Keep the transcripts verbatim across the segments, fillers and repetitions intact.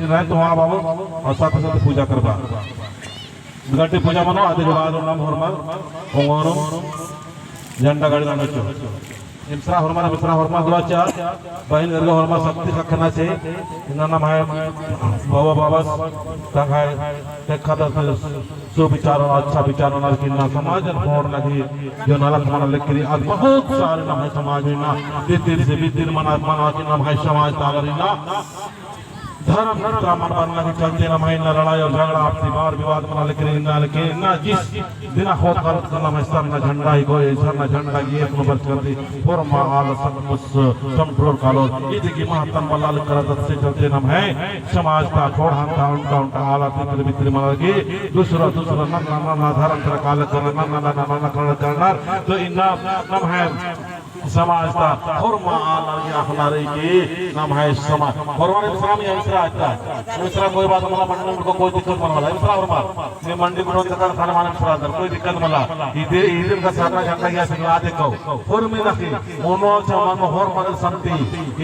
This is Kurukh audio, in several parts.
तो वहाँ बाबू और साथ साथ पूजा करबा। गड्डी पूजा मनो, आदि के बाद नाम होरमर ओंगोरम झंडा गाड़ी नना चो। एम्सरा होरमर, एम्सरा होरमर दुआ चिआ, बहिन एरगा होरमर शक्ति ख़क्खना चिआ। इन्ना नम्है बाबा बाबस तंग्है तेखा दस सुविचार और अच्छा विचार होना कि इन्ना समाज होर लगी जो नलख मना लेकरी आज बहुत सारे नम्है समाज में इन्ना तितिर से बितिर मना, मना कि नम्है समाज तागर इन्ना धर्म का मन बनना के चलते नम्है इन्ना लड़ाई और झगड़ा, आपसी वाद विवाद मना लेकरी इन्ना, लेकिन इन्ना जिस दिना होत काल नम्है सरना झंडा ही कोई सरना झंडा ही एक नंबर चलती होरमा आल सब मुस control कालो। इदी की महत्तम बल्ला लेकर दत्त से चलते नम्है समाज ता खोड़हान ता उन्टा उन्टा आला तितिर बितिर मना लगी दूसरा दूसरा नन्ना नन्ना धर्म कर काल कर नन्ना नन्ना नन्ना कर करना तो इन्ना नम्है समाज ता होरमा आलर गे अख़ना रई कि नम्है समाज होरमा रे एम्सरा मइय्याँ एम्सरा अत्ता। एम्सरा कोई बात मला, मंडी को कोई दिक्कत मला, एम्सरा होरमा। ने मंडी को तकर खाना माने एम्सरा अंदर कोई दिक्कत मला। इदे, इदे का सरना झंडा या सिंगला देखो। होरमे नखी, ओनो चमन होरमा रे संती।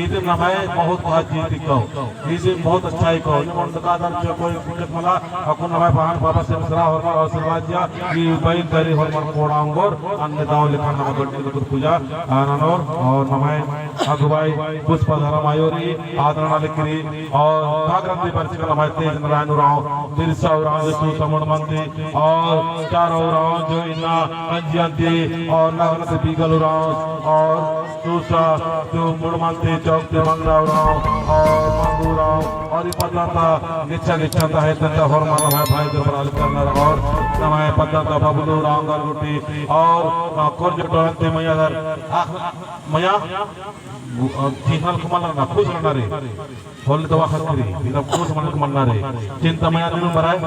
इदे नम्है बहुत बात जी दिक्कत। इदे बहुत अच्छा ही को। ने मंडी का अंदर कोई दिक्कत मला। अक्कुन नम्है बहन बाबा से एम्सरा होरमा आशीर्वाद चिआ। ई बहिन तरी होरमा कोड़ा अंगोर। अन्ने दाव लेखा नम्है गड्डी पूजा ननोर और नम्है अगुवाई पुष्पा धर्म आयो रई, आदरणा लेकरी और भागरती बरचका नम्है तेज नारायण उराँव, बिरसा उराँव जो सूसा मुड़मंती और चारा उराँव जो इन्ना कंजियंती और नगरती बीगल उराँव और सूसा जो मुड़मंती चौकती मंगरा उराँव और मंगू उराँव और ई पद्दा ता गिच्छा गिच्छा ता है तंता होरमा नम्है भाई दरबार करनर और नम्है पद्दा ता बबलू उराँव गरगुटी और कोरजो टोरंती मइय्याँ दर मइय्याँ, गु-, अ, चिन्हल कुमल ना, खुश रहना रे। होले तो वाखत करी, इधर खुश मन कुमल ना रे। चिंता मइय्याँ नहीं बराए।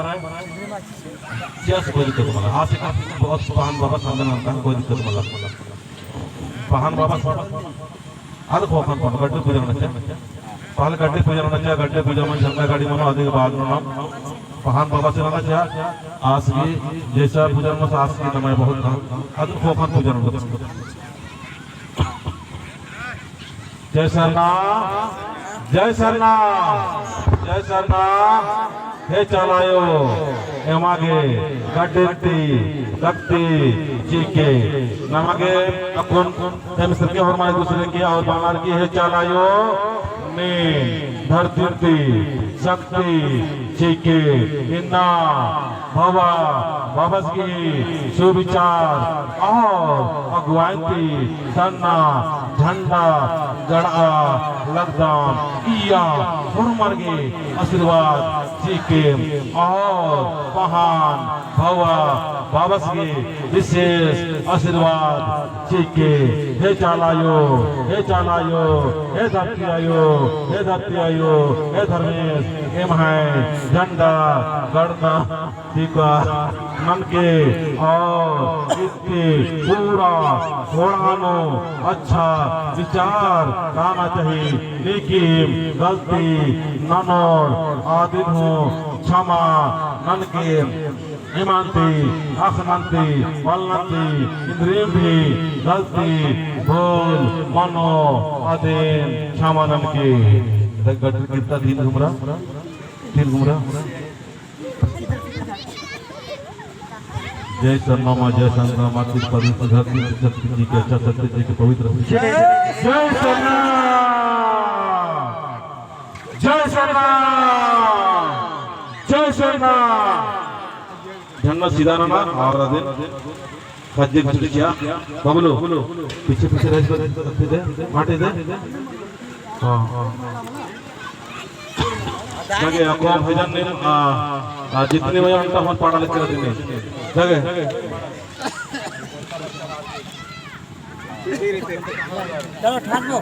जस कोई दिक्कत मला। आस, आस, बस पहान बाबा सामने नाम का कोई दिक्कत मला। पहान बाबा सामने। अद खोखन पन, गड्डी पूजा नना चिआ। पहले गड्डी पूजा नना चिआ, गड्डी पूजा में झंडा गाड़ी मनो, अदि के बाद में नाम। पहान बाबा से नना चिआ, आस की, जैसा पूजा में आस की नम्है बहुत था। अद खोखन पूजा नना। जय सरना, जय सरना, जय सरना। हे चालायो, एमा गे गड्डी ती, गड्डी ती चिके, नमा गे अक्कुन एम सिरके होरमार दूसरे के और बानर की हे चालायो, नीम धरती ती शक्ति चिके इन्ना भवा बबस गही सुविचार और अगुवाई ती सरना झंडा गड़आ लगदम इय्या होरमर गे आशीर्वाद चिके और पहान भवा बबस गही विशेष आशीर्वाद चिके। हे चालायो, हे चालायो, हे धरती आयो, हे धरती आयो, हे धर्मेस, एम्है झंडा गड़ना चिका ननके और इत्ती पूरा होड़ानो अच्छा विचार काना चाही, लेकिन गलती ननोर आदिन हूँ क्षमा ननके। इमानती, अखनंती, वलनंती, इन्द्रिम भी गलती, भूल, मनो, अदिन, क्षमा ननके। देख, गड्डी कितना दिन घुमरा? दिन घुमरा? जय सरना माँ, जय सरना माँ की पवित्र धरती, शक्ति जी के अच्छा, शक्ति जी के पवित्र। जय सरना। जय सरना। जय सरना। झंडा सीधा नना, और अदिन खज्जे खज्जे किया। बबलू, पीछे पीछे रह, पीछे दे, माटी दे। हाँ। जगे, अक्कुन भजन ने, आ, आ, जितने बजे उनका हम पाड़ा लेकर देने। जगे। चलो, ठाक लो।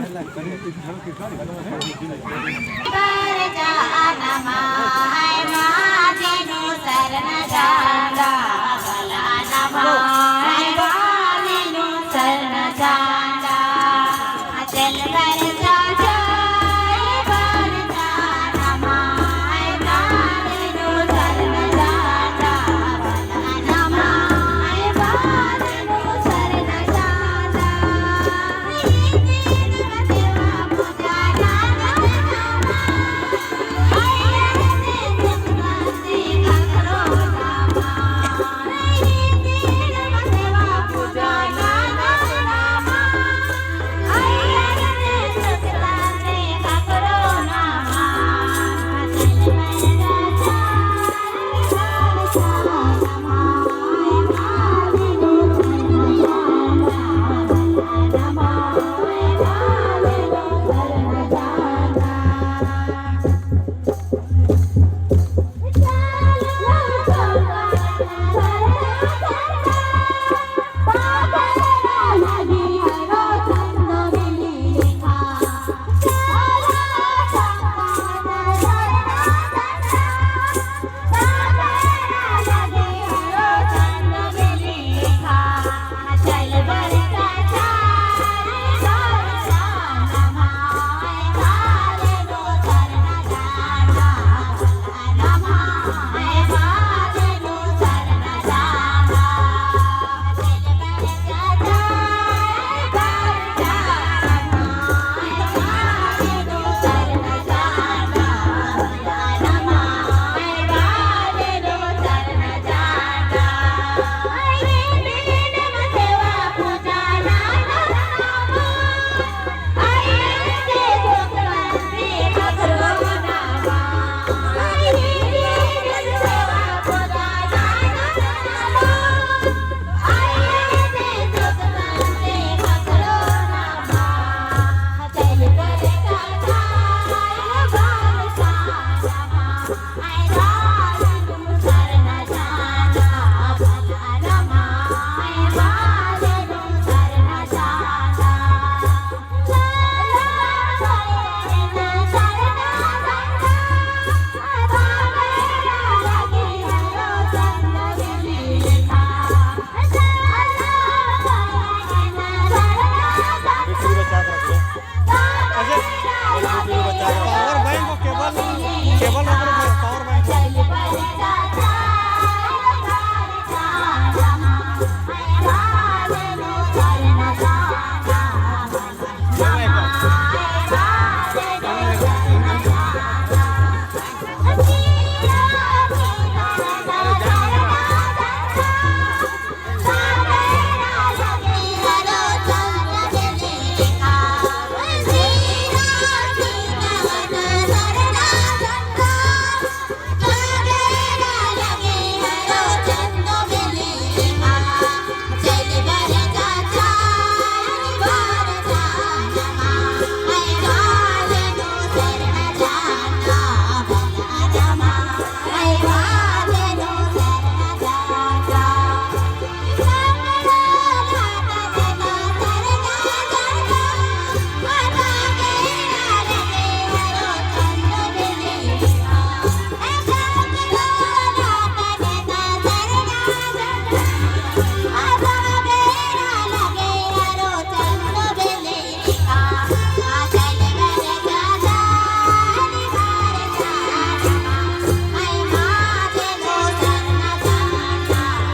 केवल